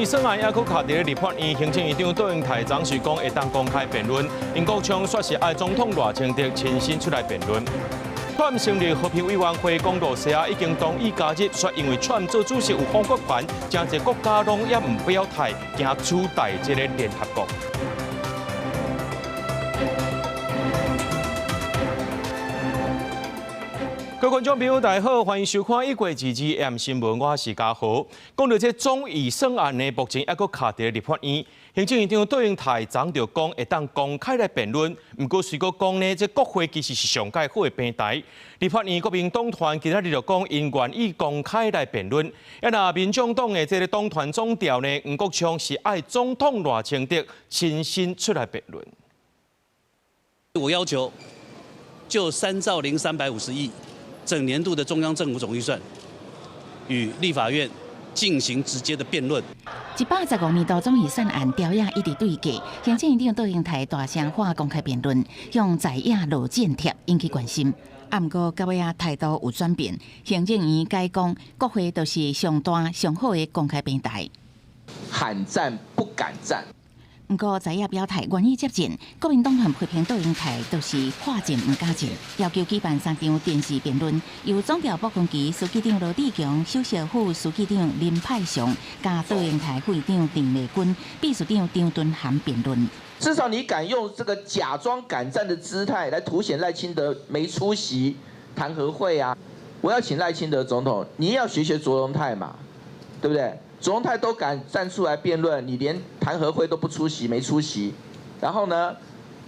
預算案猶閣卡佇咧立法院，行政院長卓榮泰昨是講會當公開辯論，黃國昌說是愛總統賴清德親身出來辯論。川成立和平委員會，講露西亞已經同意加入，說因為川做主席有否決權，誠濟國家攏猶毋表態，驚取代這个聯合國。各位觀眾朋友，大家好，歡迎收看《一國二二 M 新聞》，我是嘉豪。講到這總預算案呢，目前猶閣卡佇立法院，行政院長卓榮泰昨就講會當公開來辯論。毋過雖閣講呢，這國會其實是上蓋好的平台。立法院國民黨團今仔日就講，𪜶願意公開來辯論。啊，若民眾黨的這个黨團總召呢，黃國昌是愛總統賴清德親身出來辯論。我要求就3兆0350億。整年度的中央政府總預算與立法院進行直接的辯論。115年度總預算案朝野一直對決，行政院長卓榮泰大聲喊公開辯論，向在野落箭貼引起關心。啊，毋過到尾仔態度有轉變，行政院改講國會就是上大上好的公開平台。喊戰不敢戰。毋過在野表態願意接戰，國民黨團批評卓榮泰就是喊戰毋敢戰，要求舉辦三場電視辯論，由總召傅崑萁、書記長羅智強、首席副書記長林派祥、佮卓榮泰副會長鄭麗君、秘書長張敦涵辯論。至少你敢用這個假裝敢戰的姿態來凸顯賴清德沒出席彈劾會啊！我要請賴清德總統，你要學學卓榮泰嘛，對不對？卓榮泰都敢站出來辯論，你連彈劾會都不出席，沒出席，然後呢，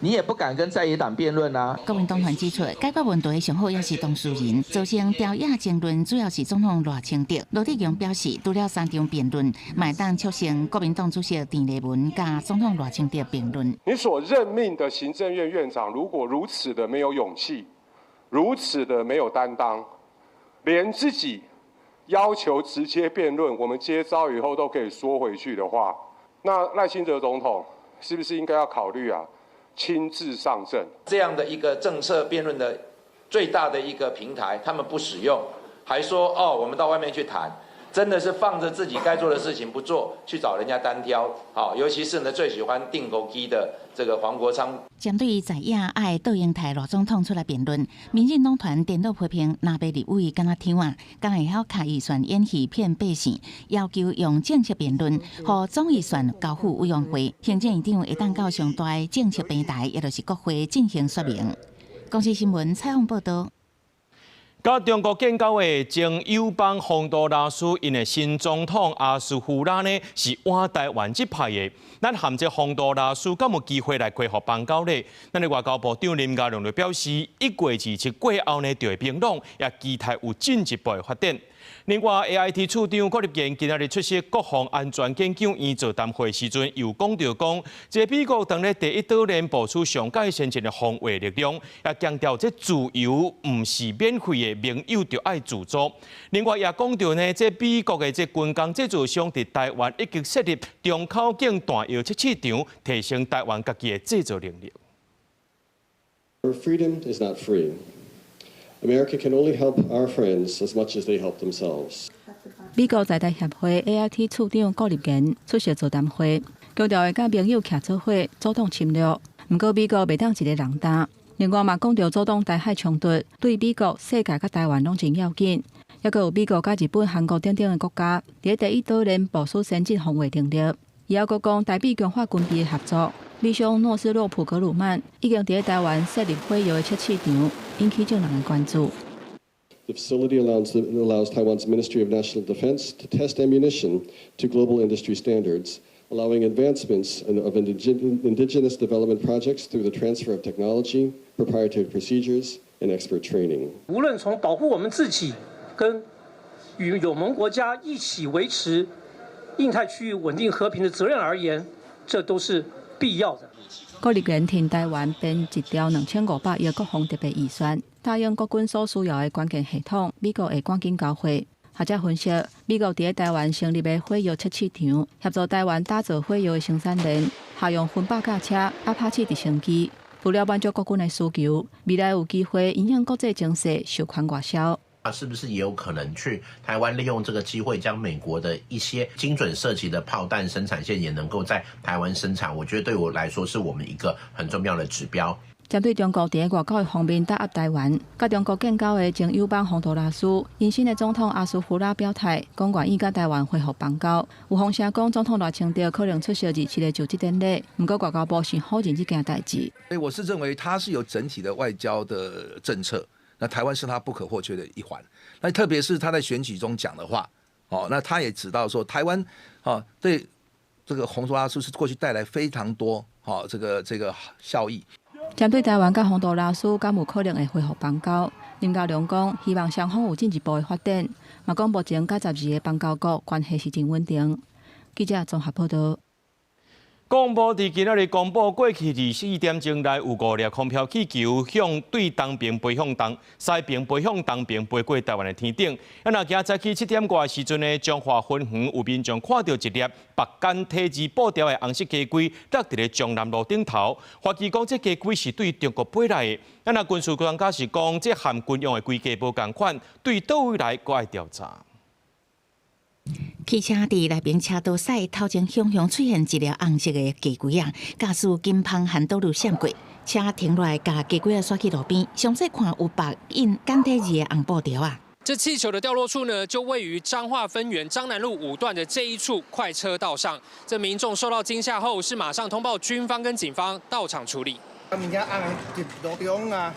你也不敢跟在野黨辯論啊。國民黨團指出，解決問題上好也是當事人，造成朝野爭論，主要是總統賴清德。羅智強表示，除了三場辯論，嘛會當促成國民黨主席鄭麗文佮總統賴清德辯論。你所任命的行政院院長，如果如此的沒有勇氣，如此的沒有擔當，連自己要求直接辯論，我們接招以後都可以縮回去的話，那賴清德總統是不是應該要考慮啊，親自上陣？這樣的一個政策辯論的最大的一個平台，他們不使用，還說哦，我們到外面去談，真的是放着自己該做的事情不做，去找人家單挑。好，尤其是呢最喜歡釘孤枝的這個黃國昌。針對在野愛卓榮泰賴總統出來辯論，民進黨團顛倒批評藍白立委敢若聽啊，敢會曉卡預算演戲騙百姓，要求用政策辯論，予總預算交付委員會，行政院長會當到上大的政策平台，也就是國會進行說明。公視新聞採訪報導。佮中國建交的前友邦洪都拉斯，𪜶的新總統阿斯胡拉呢是倚台灣這派的。咱和這洪都拉斯敢有機會來恢復邦交呢？咱的外交部長林佳龍就表示，1月27過後呢就會明朗，也期待有進一步的發展。另外，AIT 處長郭立堅今仔日出席國防安全研究院座談會時陣，又講著講，這美國當咧第一島鏈部署上蓋先進的防衛力量，也強調這自由毋是免費的，盟友就愛自助。另外，也講著呢，這美國的這軍工製造商佇台灣已經設立中口徑彈藥測試場，提升台灣家己的製造能力。 Freedom is not free. America can only help our friends as much as they help themselves. 美國在台協會 AIT 處長郭立堅出席座談會，強調會佮盟友徛做伙阻擋侵略。毋過美國袂當一个人擔。另外嘛，講著阻擋台海衝突，對美國、世界佮台灣攏真要緊。猶閣有美國佮日本、韓國等等的國家，佇第一島鏈部署先進防衛能力。伊猶閣講，台美強化軍備的合作，美商諾斯洛普格魯曼已經佇台灣設立火藥的測試場，引起眾人的關注。 The facility allows Taiwan's Ministry of National Defense to test ammunition to global industry standards, allowing advancements of indigenous development projects through the transfer of technology, proprietary procedures, and expert training. 無論從保護我們自己，跟與友盟國家一起維持印太區域穩定和平的責任而言，這都是必要的。郭立堅替台灣編一條2500億國防特別預算，答應國軍所需要的關鍵系統，美國會趕緊交貨。學者分析，美國佇台灣成立的火藥測試場，協助台灣打造火藥的生產鏈，下用分百架車、阿帕契直升機，除了滿足國軍的需求，未來有機會影響國際情勢，授權外銷。是不是也有可能去台灣利用這個機會，將美國的一些精準射擊的炮彈生產線也能夠在台灣生產？我覺得對我來說是我們一個很重要的指標。針對中國佇外交方面打壓台灣，佮中國建交的前友邦洪都拉斯，𪜶新的總統阿斯胡拉表態，講願意佮台灣恢復邦交。有風聲講總統賴清德可能出席27的就職典禮，毋過外交部是否認這件代誌。所以我是認為他是有整體的外交的政策，那台灣是他不可或缺的一環。那特別是他在選舉中講的話，哦，那他也知道說台灣，哦，對這個洪都拉斯是過去帶來非常多，哦，這個效益。針對台灣佮洪都拉斯敢有可能會恢復邦交，林佳龍講希望雙方有進一步的發展，嘛講目前佮12個邦交國關係是真穩定。記者綜合報道。國防部佇今仔日公布，過去24點鐘內有五粒空飄氣球向對東邊飛向東，西邊飛向東邊飛過台灣的天頂。啊，若今早起7點外的時陣呢，彰化分園有民眾看著一粒白簡體字布條的紅色雞胿落佇咧彰南路頂頭，懷疑講這雞胿是對中國飛來的。啊，若軍事專家是講，這和軍用的規格無仝款，對佗位來閣愛調查。汽車佇內爿車道駛，頭前雄雄出現一粒紅色的雞胿仔，駕駛緊紡環道路閃過，車停落來，共雞胿仔徙去路邊，詳細看有白印簡體字的紅布條仔。這氣球的掉落處呢，就位於彰化芬園彰南路5段的這一處快車道上。這民眾受到驚嚇後，是馬上通報軍方跟警方到場處理。啊，物件紅佇路中啊，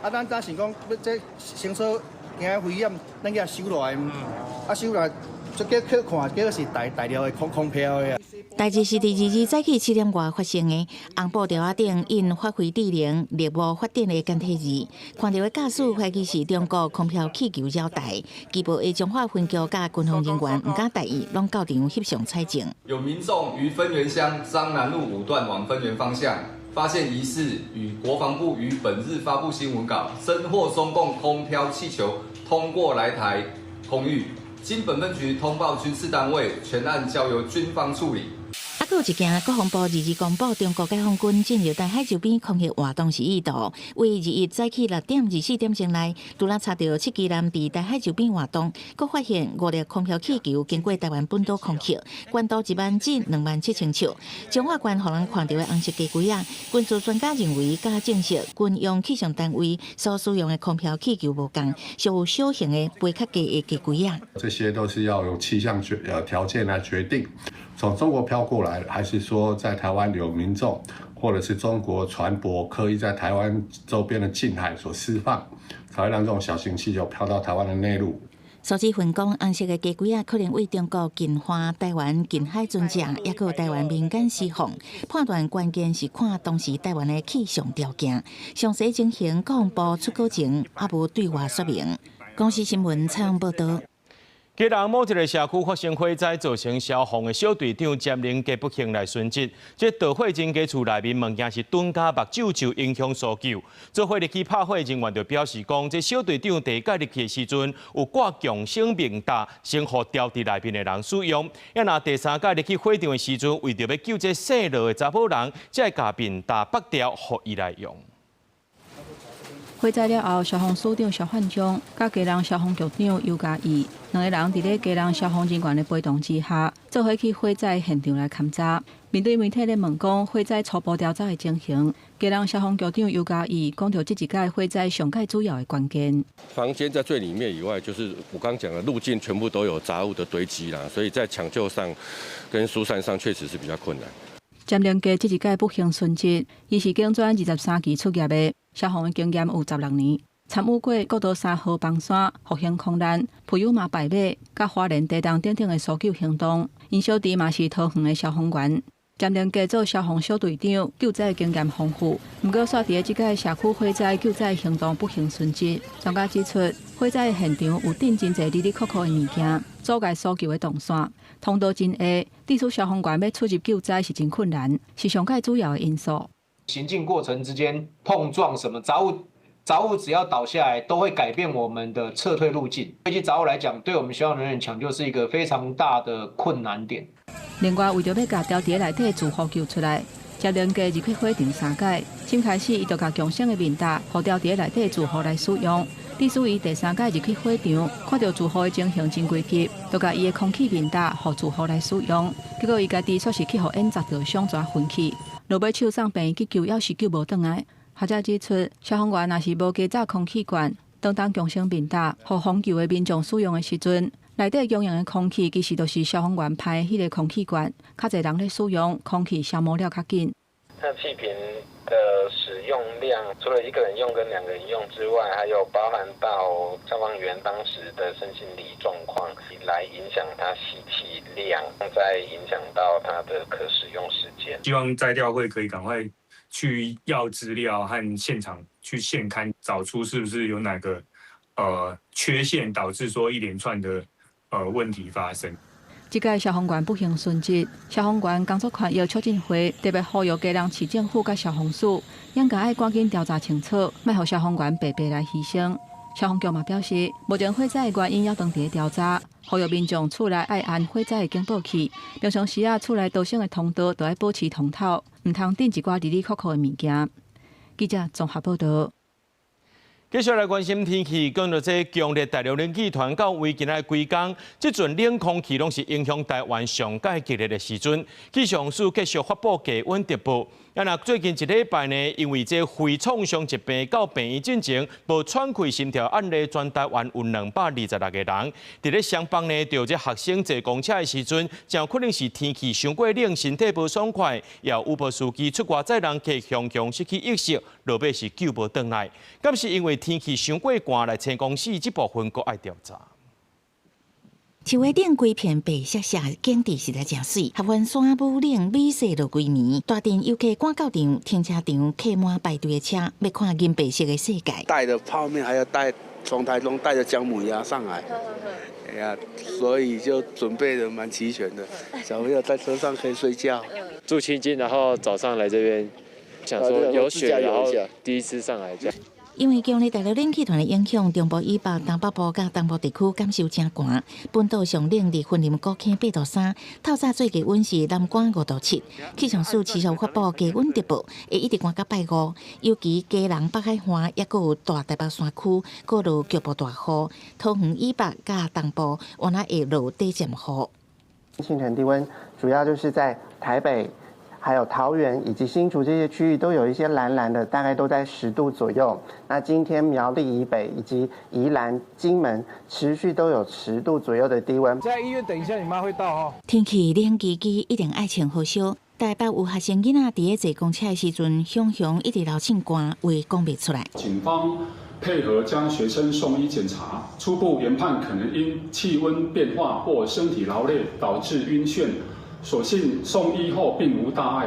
啊，咱早想講欲這行車驚危險，咱共收落來，啊收落來。這結去看，結果是大大粒的空空飄的啊！代誌是佇22早起7點外發生的，紅布條仔頂印發揮智能、力無發展的簡體字，看著的駕駛懷疑是中國空飄氣球擾台，機報的彰化分局佮軍方人員毋敢大意，攏到場翕相採證。有民眾於芬園鄉彰南路5段往芬園方向，發現疑似與國防部於本日發布新聞稿，偵獲中共空飄氣球通過來台空域。經本分局通報軍事單位，全案交由軍方處理。啊，閣有一件國防部22公布，中國解放軍進入台海周邊空域活動是意圖，為21早起6點24點鐘內，拄仔查著七機艦佇台海周邊活動，閣發現五粒空飄氣球經過台灣本島空域，高度1萬至2萬7千尺。彰化縣予人看著的紅色雞胿仔，軍事專家認為，佮證實軍用氣象單位所使用的空飄氣球無仝，屬有小型的飛較低的雞胿仔。這些都是要用氣象決條件來決定，從中國飄過來，還是說在台灣有民眾，或者是中國船舶刻意在台灣周邊的近海所釋放，才會讓這種小型氣球飄到台灣的內陸。蘇志芬講，紅色的雞胿仔可能為中國近岸台灣近海船隻，抑閣有台灣民間釋放。判斷關鍵是看當時台灣的氣象條件，詳細情形國防部出稿前猶無對外說明。公視新聞採訪報導。基隆某一个社區發生火災，造成消防的小隊長詹寧傑不幸來殉職。這著火人家厝內面物件是頓加目睭受影響搜救。做伙入去拍火人員就表示講，這小隊長第一擺入去的時陣有掛強生面罩，先予牢佇內面的人使用。啊，若第三擺入去火場的時陣，為著欲救這姓羅的查某人，才會共面罩剝掉，予伊來用。火災了後，消防署長蕭煥忠佮基隆消防局長尤嘉義兩个人佇咧基隆消防人員的陪同之下，做伙去火災現場來勘查。面對媒體咧問講火災初步調查的情形，基隆消防局長尤嘉義講著這一擺火災上蓋主要的關鍵。房間在最裡面以外，就是我剛講的路徑全部都有雜物的堆積啦，所以在搶救上跟疏散上確實是比較困難。詹寧傑這一擺不幸殉職，伊是警專23期出業的。消防的經驗有16年，參與過國道3號崩山、復興空難、普悠瑪敗馬、佮花蓮地動等等的搜救行動。𪜶小弟嘛是桃園的消防員，詹寧傑做消防小隊長，救災經驗豐富。毋過，煞佇咧這擺社區火災救災行動不幸殉職。專家指出，火災現場有釘真濟哩哩扣扣的物件，阻礙搜救的動線，通道真狹，致使消防員欲出入救災是真困難，是上蓋主要的因素。行進過程之間碰撞什麼雜物，雜物只要倒下來，都會改變我們的撤退路徑。對於雜物來講，對我們消防人員搶救是一個非常大的困難點。另外，為著欲共牢佇內底住戶救出來，詹寧傑入去火場三擺，先開始伊就共強生的面罩，予牢佇內底住戶來使用。致使伊第三擺入去火場，看著住戶的情形真危急，就共伊的空氣面罩予住戶來使用。結果伊家己煞是去予煙砸著傷逝昏去，落尾手送病院急救，猶是救無轉來。學者指出，消防員若是無加罩空氣罐，當當強生面罩，予防救的民眾使用的時陣，內底供應的空氣其實就是消防員排的彼个空氣罐，較濟人咧使用，空氣消耗了較緊。那氣瓶的使用量，除了一個人用跟兩個人用之外，還有包含到消防員當時的身心理狀況，來影響他吸氣量，再影響到他的可使用時間。希望災調會可以趕快去要資料和現場去現勘，找出是不是有哪個缺陷，導致說一連串的問題發生。這屆消防員不幸殉職，消防員工作權益促進會特別呼籲基隆市政府佮消防署，應該愛趕緊調查清楚，莫予消防員白白來犧牲。消防局嘛表示，目前火災的原因猶當佇咧調查，呼籲民眾厝內愛按火災的警報器，平常時啊厝內逃生的通道都愛保持通透，毋通囤一寡哩哩扣扣的物件。記者綜合報道。繼續來關心天氣，講到這強烈大陸冷氣團到位今仔幾工，這陣冷空氣攏是影響台灣上蓋激烈的時陣，氣象署繼續發布低溫特報。啊，若最近一禮拜呢，因為這肺創傷疾病到病院進前無喘氣心跳案例，全台灣有226個人。佇咧雙北呢，著這學生坐公車的時陣，真有可能是天氣傷過冷，身體無爽快，也有 Uber 司機出外載人客，雄雄失去意識，落尾是救無轉來。敢是因為天氣傷過寒來青公司這部分閣愛調查。樹下頂規片白雪雪，景致實在誠媠。合歡山武嶺美雪落規暝，大陣遊客趕到場，停車場客滿排隊的車，欲看銀白色的世界。帶的泡麵，還要帶從台中帶著薑母鴨上來，哎呀，所以就準備得蠻齊全的。小朋友在車上可以睡覺。住清境，然後早上來這邊，想說有雪，然後第一次上來這樣。因為強烈大陸冷氣團的影響，中部以北、東北部佮東部地區感受誠寒。本島上冷佇雲林古坑8度3，透早最低溫是南竿5度7。氣象署持續發布低溫特報，會一直寒到拜五。尤其基隆北海岸，抑閣有大台北山區，閣落局部大雨。桃園以北佮東部，有若會落短暫雨。清晨低溫主要就是在台北、還有桃園以及新竹這些區域都有一些藍藍的，大概都在10度左右。那今天苗栗以北以及宜蘭、金門持續都有10度左右的低溫。在醫院等一下，你媽會到哦。天氣冷吱吱，一定愛穿好少。台北有學生囡仔佇咧坐公車的時陣，雄雄一直流凊汗，話講袂出來。警方配合將學生送醫檢查，初步研判可能因氣溫變化或身體勞累導致暈眩。所幸送醫後並無大礙。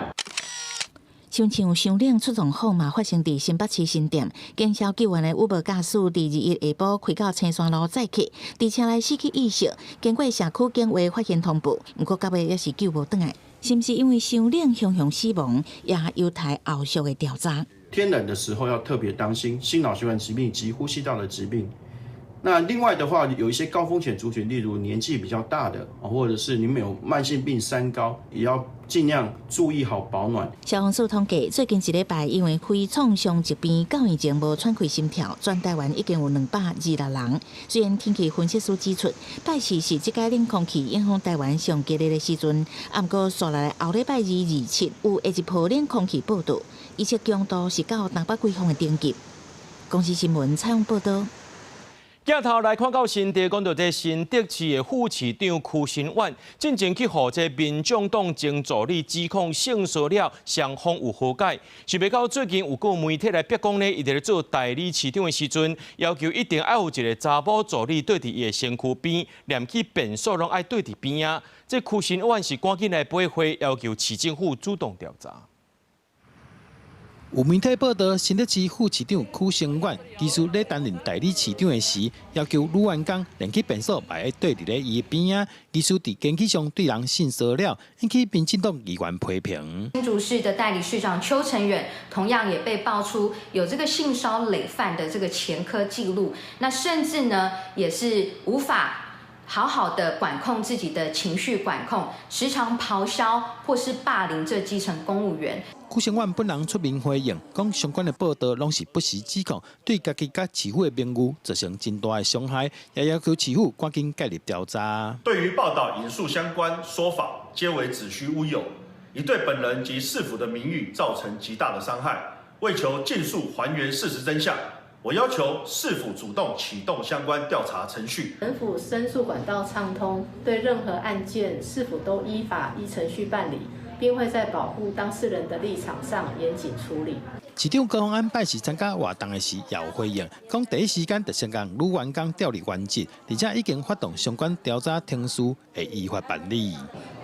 親像傷冷出狀況嘛，發生佇新北市新店，警消救援的 Uber 駕駛佇21下晡開到青山路載客，佇車內失去意識，經過社區警衛發現通報，毋過到尾猶是救無轉來，是毋是因為傷冷雄雄死亡，也有待後續的調查。天冷的時候要特別當心心腦血管疾病及呼吸道的疾病。那另外的話，有一些高風險族群，例如年紀比較大的，或者是你們有慢性病三高，也要盡量注意好保暖。消防署統計，最近一禮拜因為肺創傷疾病到院前無喘氣心跳，全台灣已經有226人。雖然天氣分析師指出，拜四是這個冷空氣影響台灣上激烈的時陣，毋過紲來後禮拜二二七有下一波冷空氣報到，預測強度是到東北季風的等級。公視新聞採訪報道。鏡頭來看到新竹，講到這新竹市的副市長柯新遠，進前去予這民眾黨前助理指控性騷擾，雙方有和解。想袂到最近有個媒體來逼講呢，伊佇咧做代理市長的時陣，要求一定愛有一個查某助理綴佇伊的身軀邊，連去便所攏愛綴佇邊仔。這柯新遠是趕緊來陪會，要求市政府主動調查。有媒體報道，新竹市副市長許成遠其實咧擔任代理市長的時，要求女員工連去便所嘛愛綴佇咧伊的邊仔，疑似佇言語上對人性騷擾，引起民進黨議員批評。新竹市的代理市長邱成遠同樣也被爆出有這個性騷累犯的這個前科記錄，那甚至呢也是無法好好的管控自己的情緒管控，時常咆哮或是霸凌這基層公務員。許成遠本人出面回應，講相關的報道攏是不實指控，對家己佮市府的名譽造成真大的傷害，也要求市府趕緊介入調查。對於報道引述相關說法，皆為子虛烏有，已對本人及市府的名譽造成極大的傷害。為求盡速還原事實真相，我要求市府主動啟動相關調查程序。本府申訴管道暢通，對任何案件市府都依法依程序辦理，並會在保護當事人的立場上嚴謹處理。市長高虹安拜四參加活動的時，也有回應，講第一時間就先共呂元剛調離原職，而且已經發動相關調查程序，會依法辦理。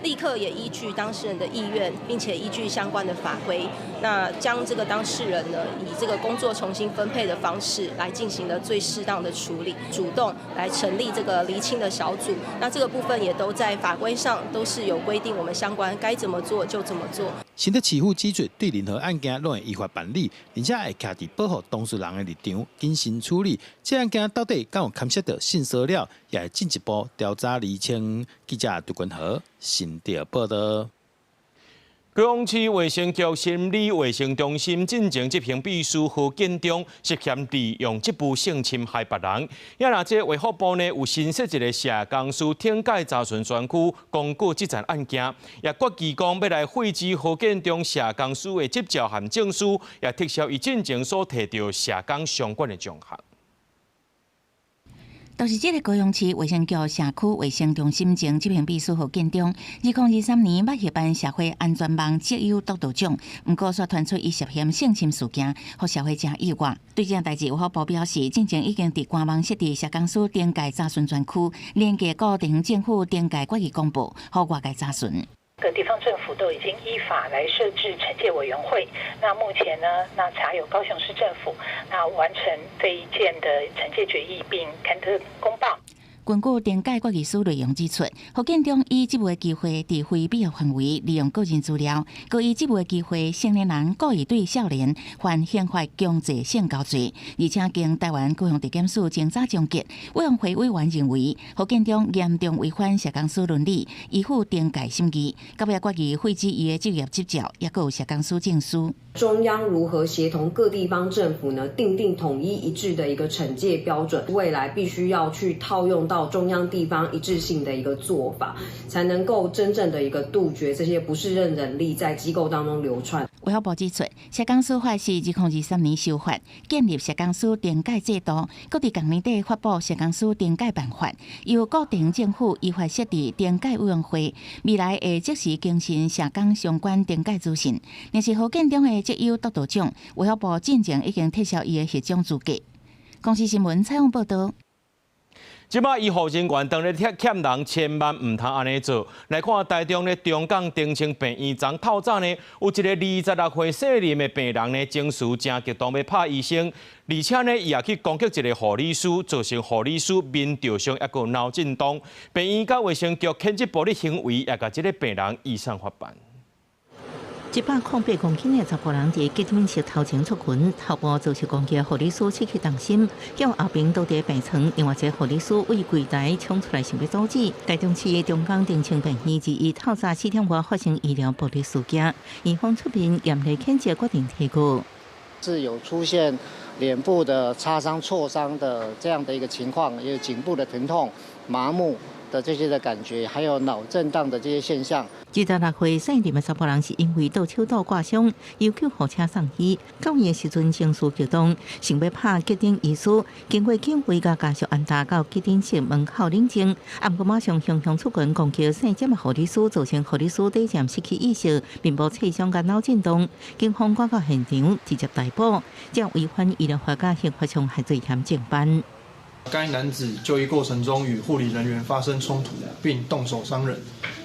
立刻也依據當事人的意願，並且依據相關的法規，那將這個當事人呢，以這個工作重新分配的方式來進行了最適當的處理，主動來成立這個釐清的小組。那這個部分也都在法規上都是有規定，我們相關該怎麼做就怎麼做。新竹市府指出，對任何案件攏會依法辦理，而且會徛佇保護當事人的立場，謹慎處理。這案件到底敢有牽涉到性騷擾，也會進一步調查釐清。記者杜君和新竹報道。高雄市衛生局心理衛生中心進前執行秘書何建中涉嫌利用職務性侵害別人。也若這衛福部呢有新設一个社工師懲戒查詢專區，公告這件案件，也決議講欲來廢止何建中社工師的執照和證書，也撤銷伊進前所提著社工相關的獎項。就是這个高雄市衛生局社區衛生中心前執行秘書何建中，2023年捌協辦社會安全網績優督導獎，毋過煞傳出伊涉嫌性侵事件，予社會誠意外。對這件代誌，衛福部表示，進前已經佇官網設置社工師懲戒查詢專區，連結各地方政府懲戒決議公報，予外界查詢。各地方政府都已經依法來設置懲戒委員會。那目前呢，那查有高雄市政府，那完成這一件的懲戒決議並刊登公報。根據懲戒決議書內容指出，何建中以職務的機會，佇非必要範圍利用個人資料，閣以職務的機會，成年人故意對少年犯刑法強制性交罪，而且經台灣高雄地檢署偵查終結，委員會委員認為何建中嚴重違反社工師倫理，依附懲戒審議，到尾決議廢止伊的職業執照，抑閣有社工師證書。中央如何協同各地方政府呢？訂定統一一致的一個懲戒標準，未來必須要去套用到中央地方一致性的一個做法，才能夠真正的一個杜絕這些不適任人力在機構當中流竄。衛福部指出，社工師法是2023年修法，建立社工師懲戒制度，閣佇同年底發布社工師懲戒辦法，由各地方政府依法設置懲戒委員會，未來會即時更新社工相關懲戒資訊。若是何建中的績優督導獎，衛福部進前已經撤銷伊的獲獎資格。公視新聞採訪報導。這擺醫護人員當咧欠人，千萬毋通按呢做。來看台中的中港澄清病院昨透早呢，有一个26歲姓林的病人呢，情緒誠激動欲拍醫生，而且呢，伊也去攻擊一个護理師，造成護理師面著傷，抑閣腦震盪。病院佮衛生局譴責暴力行為，也共這个病人移送法辦。 108公斤的查埔人佇急診室頭前出拳，頭部遭受攻擊，護理師失去重心，向後爿倒佇病床。另外一个護理師為櫃台衝出來想欲阻止。台中市中港澄清病院二一透早4點外發生醫療暴力事件，院方出面嚴厲譴責，決定提告。是有出現臉部的擦傷、挫傷的這樣的一個情況，也有頸部的疼痛、麻木的這些的感覺，還有腦震盪的這些現象。26歲姓林的查埔人是因為倒手倒割傷，要救護車送醫。到院的時陣情緒激動，想欲拍急診醫師。經過警衛佮家屬按達到急診室門口冷靜，毋過馬上雄雄出拳攻擊姓詹的護理師，造成護理師短暫失去意識，面部挫傷佮腦震盪。警方趕到現場直接逮捕，這違反醫療法佮刑法傷害罪嫌偵辦。該男子就醫過程中與護理人員發生衝突，並動手傷人。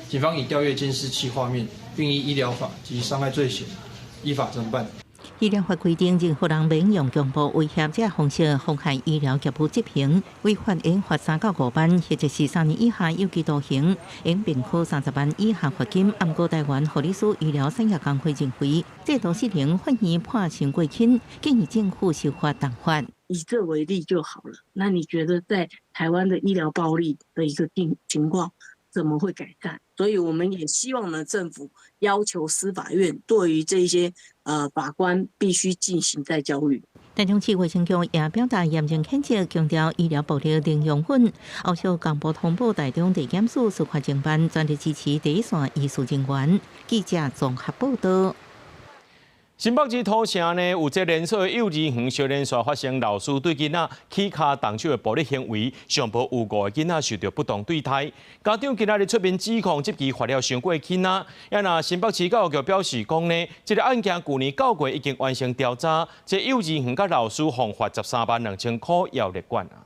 警方已調閱監視器畫面，並依醫療法及傷害罪嫌依法偵辦。醫療法規定，任何人免用強暴威脅這方式妨害醫療業務執行，違法應罰3到5萬，或者是3年以下有期徒刑，應併科30萬以下罰金。毋過台灣護理師醫療產業工會認為，制度失靈，法院判刑過輕，建議政府修法重罰。以這為例就好了。那你覺得在台灣的醫療暴力的一個情況，怎麼會改善？所以我們也希望呢，政府要求司法院對於這些法官必須進行再教育。台中市衛生局也表達嚴正譴責，強調醫療暴力零容忍。後續公布通報台中地檢署司法偵辦，全力支持第一線醫事人員。記者綜合報道。新北市土城呢，有這連鎖的幼兒園小連續發生老師對囡仔起跤動手的暴力行為，上報有五個囡仔受到不當對待。家長今仔日出面指控這期罰了傷過囡仔。啊若新北市教育局表示講呢，這個案件舊年9月已經完成調查，這幼兒園佮老師予罰132,000塊，要列管啊。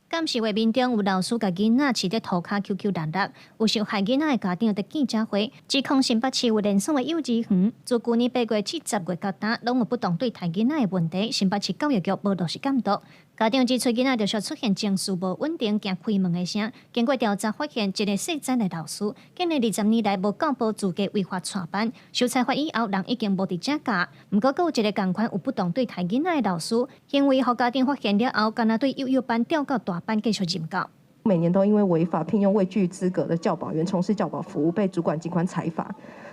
監視畫面中有老師共囡仔飼佇塗跤搝搝搦搦，有受害囡仔的家長佇記者會指控新北市有連鎖的幼稚園，自舊年8月至10月到今，攏有不當對待囡仔的問題。新北市教育局無落實監督。家長指出，囡仔陸續出現情緒無穩定、驚開門的聲。經過調查發現，一個姓曾的老師，竟然20年來無教保資格違法帶班，受裁罰以後，人已經無佇遮教。毋過，閣有一個仝款有不當對待囡仔的老師，行為予家長發現了後，敢若對幼幼班調到大班繼續任教。每年都因為違法聘用未具資格的教保員從事教保服務，被主管機關裁罰，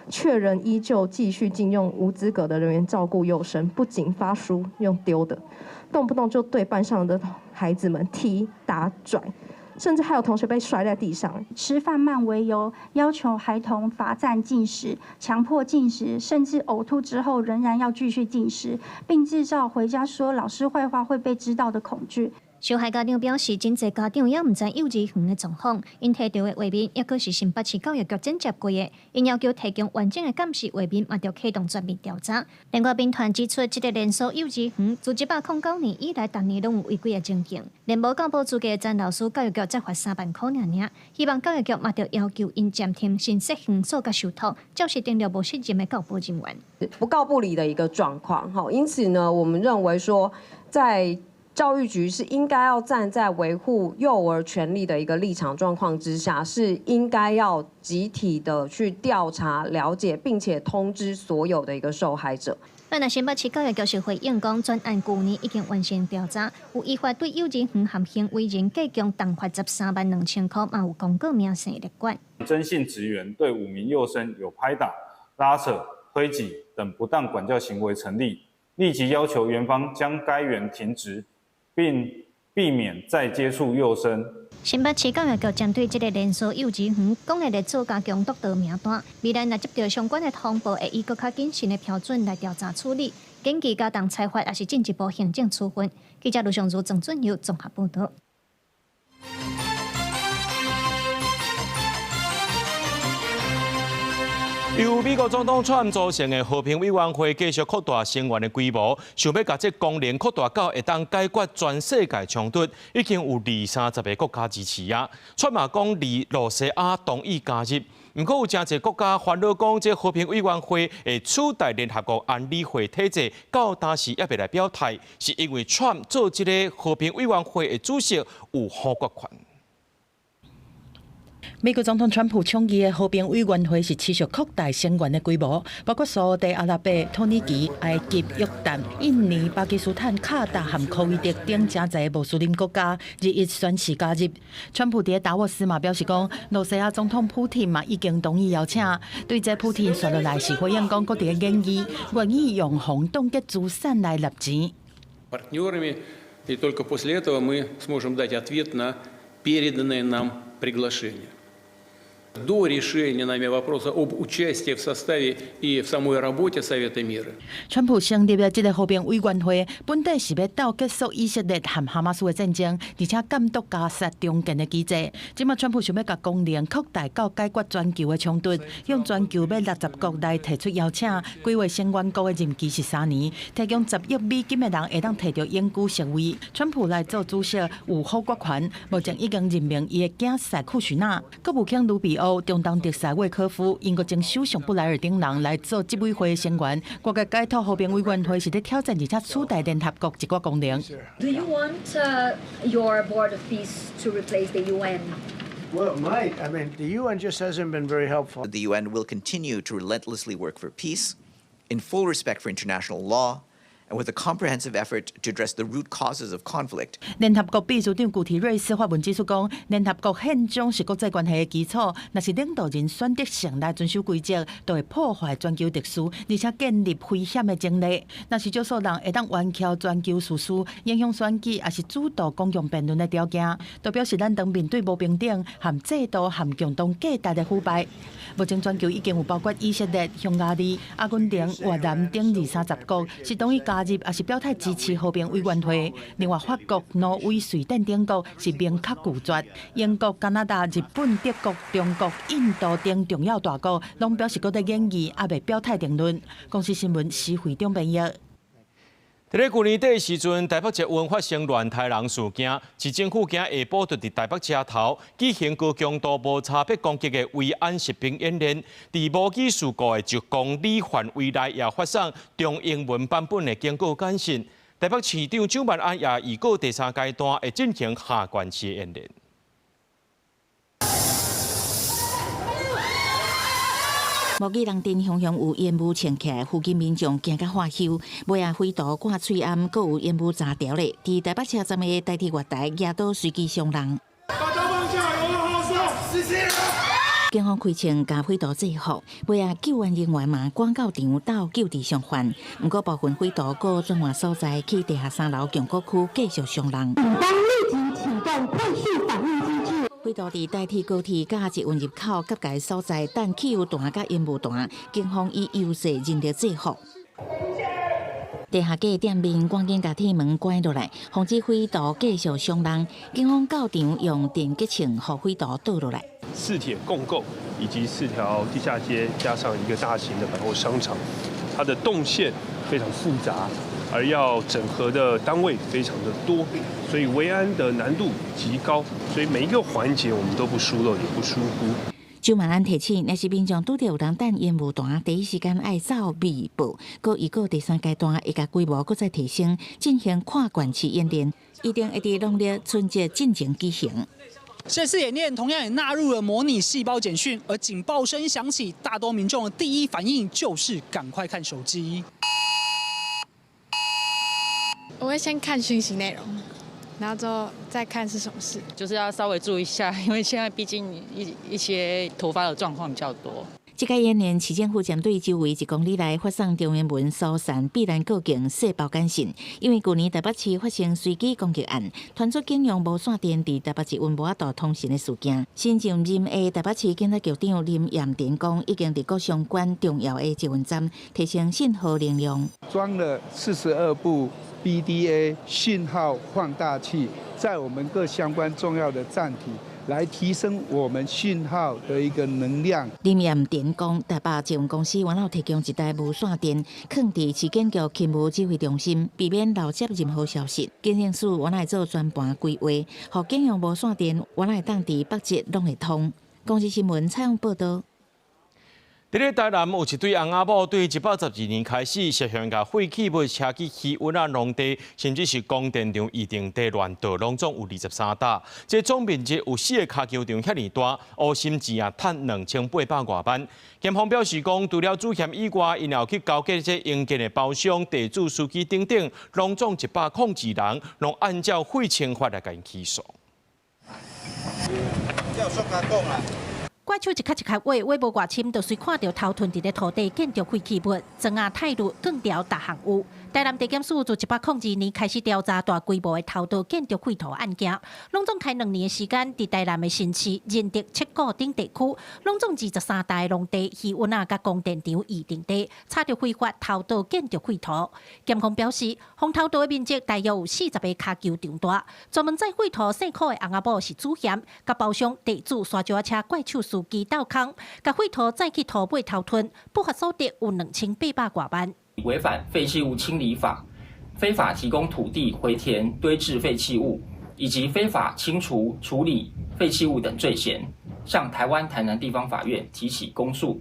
卻仍依舊繼續進用無資格的人員照顧幼生，不僅發書用丟的，動不動就對班上的孩子們踢打拽，甚至還有同學被摔在地上。吃飯慢為由，要求孩童罰站進食，強迫進食，甚至嘔吐之後仍然要繼續進食，並製造回家說老師壞話會被知道的恐懼。受害家長表示，真濟家長也毋知幼稚園的狀況，𪜶提著的畫面，抑閣是新北市教育局剪接過的，𪜶要求提供完整的監視畫面，嘛著啟動全面調查。另外，民團指出，這個連鎖幼稚園自109年以來，逐年攏有違規的情形，連無教保資格的曾老師，教育局才罰3萬塊爾爾，希望教育局嘛著要求𪜶暫停新設園所佮受託，照實登錄無適任的教保人員。不告不理的一個狀況，哈，因此呢，我們認為說，在教育局是應該要站在維護幼兒權利的一個立場狀況之下，是應該要集體的去調查了解，並且通知所有的一個受害者。本來新北市教育局是回應講，專案舊年已經完成調查，有依法對幼稚園和行為人計共重罰132,000塊，嘛有公告明細列管。曾姓職員對5名幼生有拍打、拉扯、推擠等不當管教行為成立，立即要求園方將該員停職，並避免再接觸幼生。新北市教育局針對這個連鎖幼稚園，講會來做加強督導名單。未來若接到相關的通報，會以閣較謹慎的標準來調查處理，緊急加重裁罰，抑是進一步行政處分。記者盧尚如、鄭俊佑綜合報道。由美國總統川普組成的和平委員會繼續擴大成員的規模，想欲共這功能擴大到會當解決全世界衝突，已經有二三十个國家支持啊。川普講，離露西亞同意加入，毋過有誠濟國家煩惱講，這和平委員會會取代聯合國安理會體制，到當時猶未來表態，是因為川普做這个和平委員會的主席有否決權。美國總統川普倡議的和平委員會是持續擴大成員的規模，包括沙特阿拉伯、土耳其、埃及、約旦、印尼、巴基斯坦、卡達和科威特等誠濟穆斯林國家日益宣示加入。川普佇達沃斯嘛表示講，露西亞總統普廷嘛已經同意邀請。對這普廷紲落來是回應講，閣佇咧研議，願意用防凍結資產來納錢。 партнерами, и только после этого мы сможем дать ответ на переданное нам приглашение. До решения нами вопроса об участии в составе и в самой работе Совета мира。川普成立的這个和平委員會，本底是欲鬥結束以色列和哈馬斯的戰爭，而且監督加沙重建的機制。這馬川普想欲共功能擴大到解決全球的衝突，向全球欲60國來提出邀請。規劃成員國的任期是3年，提供10億美金的人會當提著永久席位。川普來做主席有否決權，目前已經任命伊的囝婿庫許納，國務卿盧比歐、中東特使魏科夫、英國前首相布萊爾等人來做執委會的成員。外界解讀和平委員會是咧挑戰，而且取代聯合國一寡功能。 Do you want your Board of Peace to replace the UN? Well, it might. I mean, the UN just hasn't been very helpful. The UN will continue to relentlessly work for peace, in full respect for international law, And with a comprehensive effort to address the root causes of conflict. 聯合國秘書長古提瑞斯發文指出講，聯合國憲章是國際關係的基礎，若是領導人選擇性來遵守規則，就會破壞全球秩序，而且建立危險的前例。若是少數人會當冤蹺全球事實，影響選舉，抑是主導公共辯論的條件，就表示咱當面對無平等、和制度和共同價值的腐敗。目前全球已經有包括以色列、匈牙利、阿根廷、越南等20-30國是同意加入，抑是表態支持和平委員會。另外，法國、挪威、瑞典等國是明確拒絕。英國、加拿大、日本、德國、中國、印度等重要大國，攏表示閣咧研議，猶未表態定論。公視新聞施惠中編譯。佇咧舊年底的時陣，台北捷運發生亂刣人事件，市政府今下晡就佇台北車頭舉行高強度無差別攻擊的維安實兵演練。佇無機事故的一公里範圍內，也發送中英文版本的警告簡訊。台北市長蔣萬安也預告第三階段會進行下縣市演練。目擊人陣雄雄有煙霧衝起來，附近民眾驚甲發搝，尾仔匪徒掛喙罨，閣有煙霧炸條咧。佇台北車站的台鐵月台，舉刀隨機傷人。警方開槍共匪徒制服，尾仔救援人員嘛趕到場鬥救治傷患。毋過部分匪徒閣轉換所在去地下三樓強國區繼續傷人。警方立即啟動快速反應機制。匪徒佇台鐵高鐵佮捷運入口結界所在，等汽油彈佮煙霧彈，警方以優勢人力制服。地下街店面趕緊共鐵門關落來，防止匪徒繼續傷人。警方到場用電擊槍予匪徒倒落來。四鐵共構以及四條地下街，加上一個大型的百貨商場，它的動線非常複雜，而要整合的單位非常的多，所以維安的難度極高，所以每一個環節我們都不疏漏，也不疏忽。蔣萬安提醒，若是民眾拄著有人擲煙霧彈，第一時間愛走密報。閣預告第三階段會共規模閣再提升，進行跨縣市演練，一定會佇農曆春節進前舉行。這次演練同樣也納入了模擬細胞簡訊，而警報聲響起，大多民眾的第一反應就是趕快看手機。我會先看訊息內容，然後之後再看是什麼事，就是要稍微注意一下，因為現在畢竟一些突發的狀況比較多。這個演練，市政府針對周圍1公里內發送中英文疏散避難過境細胞簡訊。因為舊年台北市發生隨機攻擊案，傳出警用無線電佇台北捷運無法度通訊的事件。新上任的台北市警察局長林彥典講，已經佇各相關重要的捷運站提升信號能量，裝了42部 BDA 信號放大器，在我們各相關重要的站體，來提升我們信號的一個能量。林彥典講，台北捷運公司原來提供一台無線電，囥佇市警局勤務指揮中心，避免漏接任何消息。警政署原來做全盤規劃，予警用無線電原來當佇北捷攏會通。公視新聞採訪報導。佇咧台南有一對翁仔某，對112年開始涉嫌共廢棄物車去魚塭啊、農地，甚至是光電場預定地亂倒，攏總有23擔。這總面積有4個跤球場遐爾大，烏心錢啊，趁2800外萬。檢方表示講，除了主嫌以外，𪜶有去勾結這營建的包商、地主、司機等等，攏總102人，攏按照廢清法來共𪜶起訴。怪手一卡一卡畫，畫無偌深，就隨看著偷吞佇咧土地建築廢棄物，磚仔、泰銳、鋼條，逐項有。台南地檢署自102年開始調查大規模的偷盜建築廢土案件，攏總開2年的時間，佇台南的新市、仁德、七股等地區，攏總23台農地、魚塭仔佮光電場預定地，查著非法偷盜建築廢土。檢方表示，予偷盜的面積大約有40個跤球場大，專門載廢土細箍的翁仔某是主嫌，佮包商地主沙石車怪手司機鬥空，共廢土載去土尾偷吞，不法所得有2800外萬。違反廢棄物清理法，非法提供土地回填堆置廢棄物，以及非法清除處理廢棄物等罪嫌，向台灣台南地方法院提起公訴。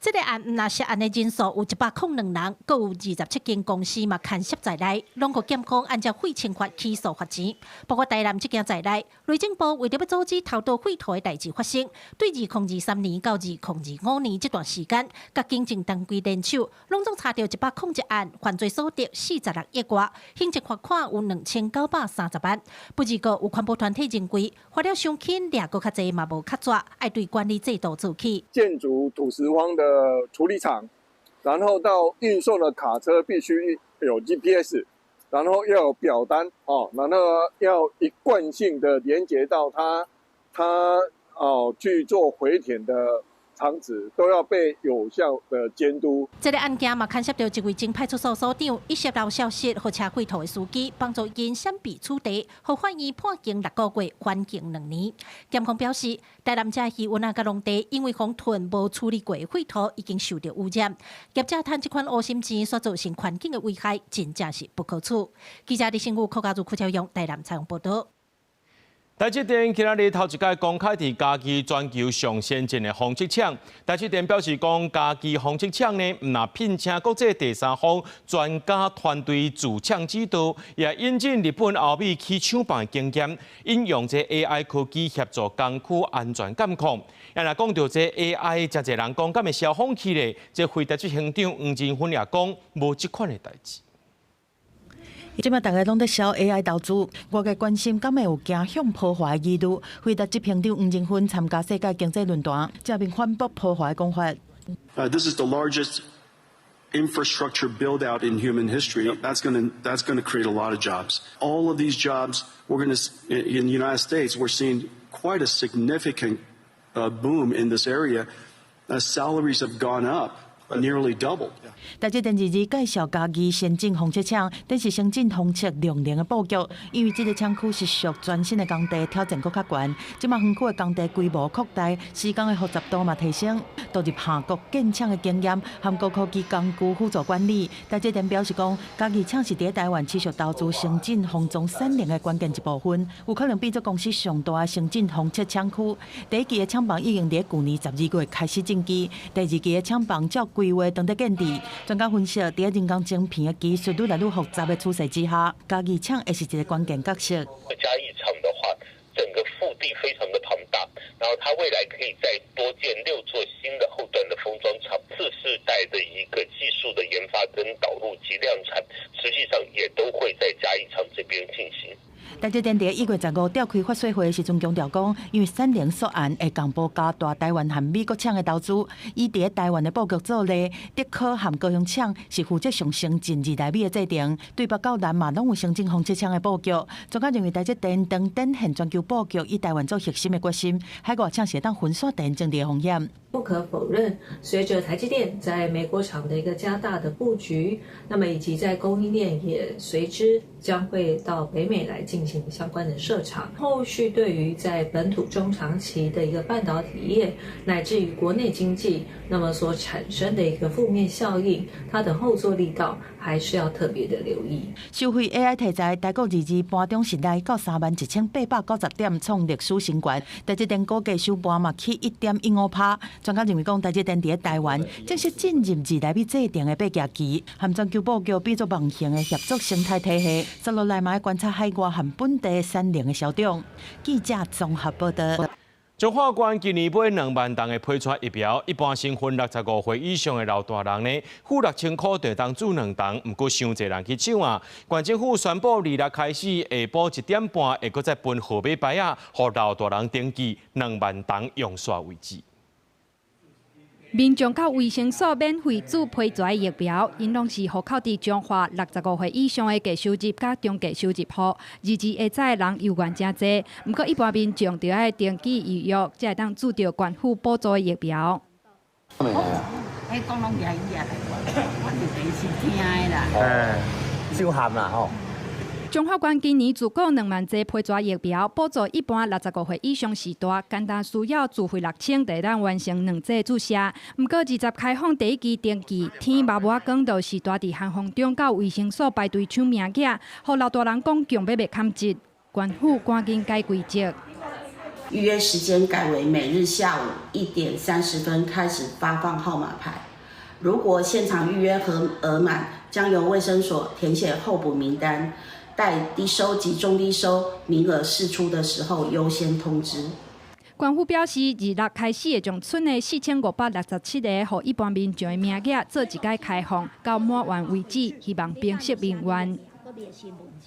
這个案毋但涉案的人數有102人，閣有27間公司嘛牽涉在內，攏予檢方按照廢清法起訴罰錢。包括台南這件在內，內政部為著欲阻止偷倒廢土的代誌發生，對2023年到2025年這段時間，佮警政單位聯手，攏總查著101案，犯罪所得46億外，行政罰款有2930萬。不過有環保團體認為，罰了傷輕，掠閣較濟嘛無較濟，愛對管理制度做起。建築土石方的處理廠，然後到運送的卡車必須有 GPS，然後要有表單哦，然後要一貫性的連接到他去做回填的廠址，都要被有效的監督。這个案件嘛，牽涉著一位前派出所所長，伊洩漏消息，予車廢土的司機幫助𪜶閃避取締，予法院判刑6個月，緩刑2年。檢方表示，台南這魚塭佮農地因為予囤無處理過的廢土，已經受著污染。業者趁這款烏心錢所造成環境的危害，真正是不可取。記者李新武、柯家如、柯超勇台南採訪報導。台積電今仔日頭一擺公開佇嘉義全球上先進的紡織廠。台積電表示講，嘉義紡織廠呢，毋但聘請國際第三方專家團隊駐廠指導，也引進日本、歐美起廠房的經驗，應用這 AI 科技協助工區安全監控。啊，若講著這 AI，誠濟人講敢會燒風氣咧？這輝達執行長黃仁勳也講，無這款的代誌。這馬逐家攏咧燒 AI 投資，外界關心敢會有驚向波華的疑慮。輝達執行長黃仁勳參加世界經濟論壇，正面反駁波華的講法。 This is the largest infrastructure build out in human history. That's gonna create a lot of jobs. All of these jobs, we're gonna in the United States, we're seeing quite a significant boom in this area. Salaries have gone up nearly doubled. 台積電二二介紹嘉義先進紡織廠，這是先進紡織量能的布局。因為這个廠區是屬全新的工地，挑戰閣較懸。這馬園區的工地規模擴大，施工的複雜度嘛提升。導入韓國建廠的經驗，和高科技工具輔助管理。台積電表示講，嘉義廠是佇台灣持續投資先進封裝產能的關鍵一部分，有可能變做公司上大的先進紡織廠區。第一期的廠房已經佇舊年12月開始進機，第二期的廠房照規劃正佇建置。專家分析，佇人工晶片的技術愈來愈複雜的趨勢之下，嘉義廠會是一个關鍵角色。嘉義廠的話，整個腹地非常的龐大，然後它未來可以再多建6座新的後端的封裝廠，次世代的一個技術的研發跟導入及量產，實際上也都會在嘉義廠這邊進行。台積電佇1月15召開法說會的時陣強調講，因為產能溯源會共步加大台灣和美國廠的投資，以佇台灣的布局做例，竹科和高雄廠是負責上先進2納米的製程，對北到南嘛攏有先進紡織廠的布局。專家認為台積電當展現全球布局以台灣做核心的決心，海外廠是會當分散地緣政治的風險。不可否認，隨着台積電在美國廠的一個加大的布局，那麼以及在供應鏈也隨之將會到北美來進行相關的設廠，後續對於在本土中長期的一個半導體業，乃至於國內經濟，那麼所產生的一個負面效應，它的後座力道還是要特別的留意。受惠 AI 題材，台股二二盤中是來到31,890點，創歷史新高。台積電股價收盤嘛起1.15%。專家認為講，台積電佇台灣正式進入2納米製程的爬行期，和全球布局變做網型的協作生態體系。接落來嘛愛觀察海外和本地產能的消長。記者綜合報導。彰化縣今年買2萬筒的批出疫苗，一般身份65歲以上的老大人呢，付6000箍就會當注2筒，毋過傷濟人去搶啊！縣政府宣布，26開始下晡1點半會閣再分號碼牌仔，予老大人登記2萬筒用煞為止。民眾到衛生所免費注批出疫苗，𪜶攏是戶口佇彰化65歲以上的低收入佮中低收入戶，二二下早的人猶原誠濟。毋過一般民眾著愛登記預約，才會當注著縣府補助的疫苗。彼講攏舉舉來，我是第一次聽的啦。哎，傷譀啦吼。彰化縣今年自購2萬劑批出疫苗，補助一般65歲以上序大，簡單需要自費6000，就會當完成2劑注射。毋過20開放第一期登記，天嘛無仔光，就序大佇寒風中到衛生所排隊搶名額，予老大人講強欲袂堪折，縣府趕緊改規則。預約時間改為每日下午1點30分開始發放號碼牌。如果現場預約額額滿，將由衛生所填寫候補名單，待低收及中低收名額釋出的時候優先通知。縣府表示，26開始會將賰的4567个予一般民眾的名額做一擺開放，到滿員為止，希望平息民怨。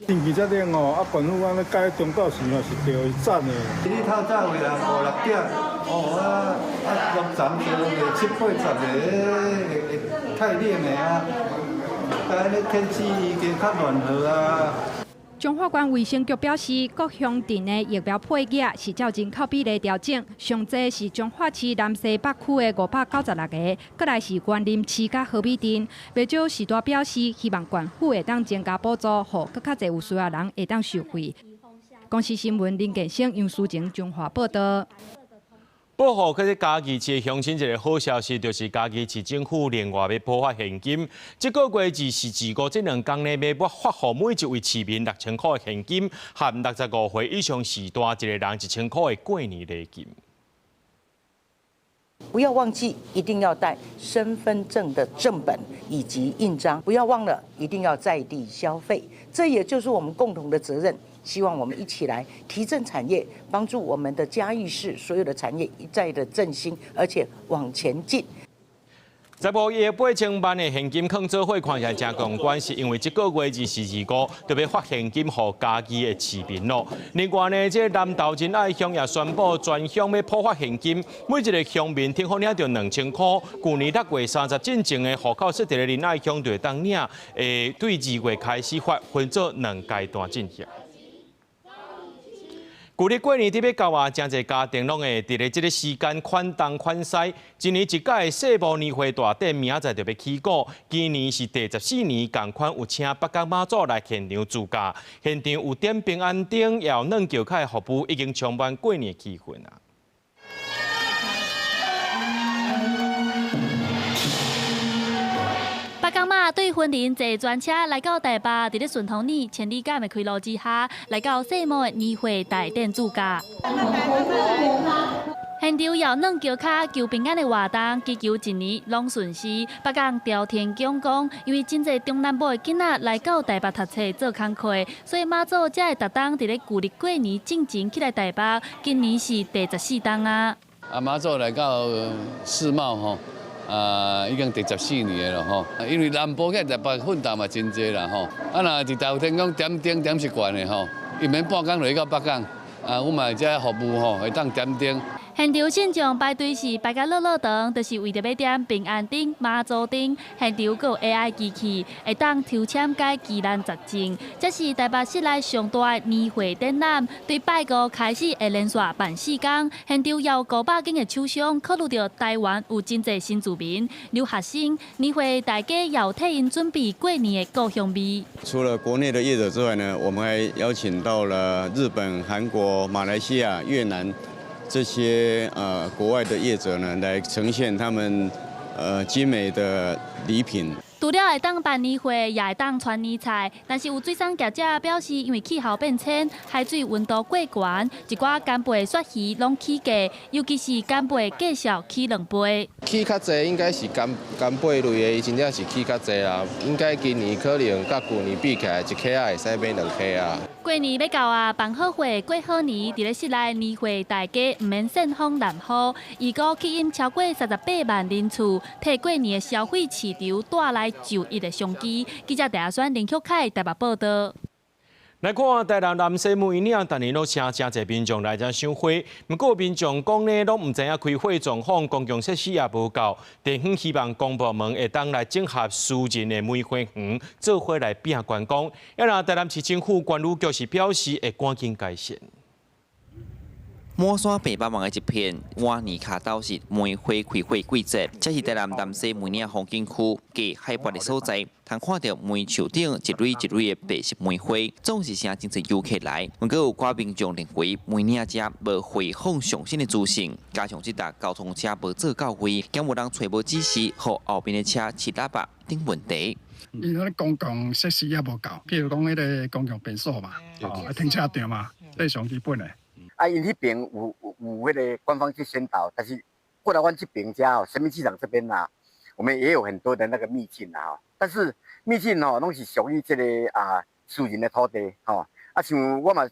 天氣這冷哦，啊，縣府按呢改中晝時嘛是對讚的。你透早的人五六點，哦啊啊，六層就七八十个，會會太冷的啊。但呢天氣已經較暖和啊。彰化縣衛生局表示，各鄉鎮的疫苗配額是照人口比例調整，上濟是彰化市南西北區的596个，閣來是員林市佮和美鎮。袂少時代表示，希望縣府會當增加補助，予閣較濟有需要人會當受惠。公視新聞林建生、楊淑晴彰化報導。報予這個嘉義市鄉親一個好消息，就是嘉義市政府另外欲補發現金。這個月24、25這兩工呢，欲發予每一位市民6000箍的現金，和65歲以上序大一個人1000箍的過年禮金。不要忘記，一定要帶身份證的正本以及印章。不要忘了，一定要在地消費，這也就是我們共同的責任。希望我們一起來提振產業，幫助我們的嘉義市所有的產業一再的振興，而且往前進。15億8000萬的現金囥做伙，看起來誠壯觀，是因為這個月24、25就欲發現金予嘉義的市民咯。另外呢，這個南投仁愛鄉也宣布全鄉欲普發現金，每一個鄉民聽好領著2000箍。舊年6月30進前的戶口設佇咧仁愛鄉就會當領，會對2月開始發，分做兩階段進行。舊曆過年佇欲到啊，誠濟家庭攏會佇咧這个時間款東款西。一年一屆的世貿年貨大典，明仔載就欲起鼓。今年是第14年，仝款有請北港媽祖來現場駐駕，現場有點平安燈，也有軟轎跤的服務，已經充滿過年氣氛啊！北港媽對雲林坐專車來到台北，佇咧順風耳千里港的開路之下，來到世貿的年貨大典駐駕。現場搖軟轎跤求平安的活動，祈求一年攏順遂。北港朝天宮講，因為真濟中南部的囡仔來到台北讀冊做工課，所以媽祖才會逐冬佇咧舊曆過年進前起來台北。今年是第14冬啊！啊，媽祖來到世貿吼。啊，已經第14年了吼，因為南部去台北奮鬥嘛真濟啦吼，啊若佇朝天宮點燈點習慣的吼，伊免半工就去到北港，啊，阮嘛這服務吼會當點燈。現場信眾排隊是排甲落落長，就是為著欲點平安燈、媽祖燈。現場閣有 AI 機器會當抽籤解疑難雜症。這是台北市內上大的年貨展覽，對拜五開始會連續辦四工。現場有500間的廠商，考慮著台灣有真濟新住民、留學生，年貨大家也替𪜶準備過年的故鄉味。除了國內的業者之外呢，我們還邀請到了日本、韓國、馬來西亞、越南。這些國外的業者呢，來呈現他們精美的禮品。除了會當辦年貨，也會當傳年菜，但是有水產業者表示，因為氣候變遷，海水溫度過懸，一寡干貝、鱈魚攏起價，尤其是干貝價數起兩倍。起較濟應該是干貝類的，伊真正是起較濟啦。應該今年可能佮舊年比起來，一克仔會使買兩克啊。過年欲到啊，辦好貨過好年，佇咧室內年貨大街毋免煽風淋雨，預估吸引超過38萬人次，替過年的消費市場帶來就業的商機。記者鄭阿選、林旭凱台北報導。來看台南南西梅嶺，逐年攏請誠濟民眾來遮賞花。毋過民眾講呢，攏毋知影開火狀況，公共設施也無夠。地方希望公部門會當來整合私人的梅花園，做伙來拼觀光。啊，若台南市政府觀旅局是表示會趕緊改善。滿山白茫茫的一片，碗年跤都是梅花開花季節，這是台南南勢梅嶺風景區低海拔的所在，通看著梅樹頂一蕊一蕊的白色梅花，總是吸真濟遊客來。毋過有寡民眾認為梅嶺遮無回訪上新的資訊，加上這搭交通車無做到位，兼有人揣無指示，予後面的車揤喇叭等問題。因為公共設施也無夠，譬如講彼個公共便所嘛，哦，停車場嘛，這上基本的。啊，𪜶彼邊有有彼个官方去宣導，但是過來阮這邊遮哦，神明市場這邊啊，我們也有很多的那個秘境啊，但是秘境吼攏是屬於這個啊私人的土地吼，啊像我嘛。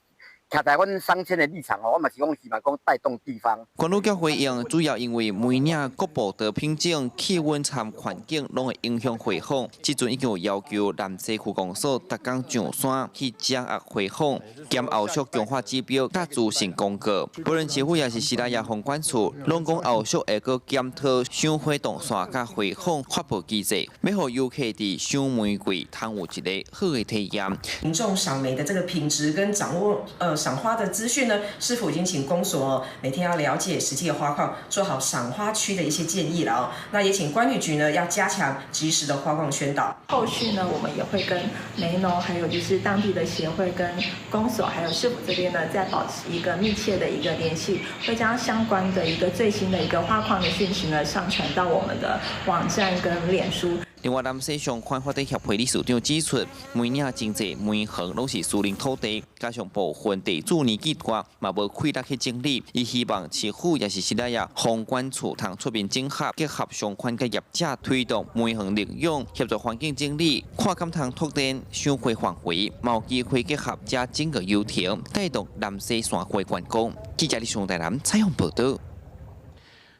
徛在阮商圈的立場哦，我嘛是講希望講帶動地方。關路局回應，主要因為梅嶺各部的品種、氣溫參環境攏會影響花粉。這陣已經有要求南西區公所逐工上山去掌握花粉，兼後續強化指標佮資訊公告。無論市府抑是士林夜房管處，攏講後續會閣檢討賞花動線佮花粉發布機制，欲予遊客佇賞玫瑰通有一个好的體驗。民眾賞梅的這個品質跟掌握，賞花的資訊呢，市府已經請公所每天要了解實際的花況，做好賞花區的一些建議了哦。那也請觀旅局呢要加強及時的花況宣導。後續呢，我們也會跟梅農，還有就是當地的協會、跟公所，還有市府這邊呢，再保持一個密切的一個聯繫，會將相關的一個最新的一個花況的訊息呢，上傳到我們的網站跟臉書。另外，南西相關發展協會理事長指出，梅嶺真濟梅園攏是私人土地，加上部分地主年紀大，嘛無氣力去整理。伊希望市府抑是士林夜房管處通出面整合，結合相關的業者推動梅園利用，協助環境整理，看敢通拓展賞花範圍，嘛有機會結合遮整個遊程，帶動南西山花觀光。記者李松台南採訪報導。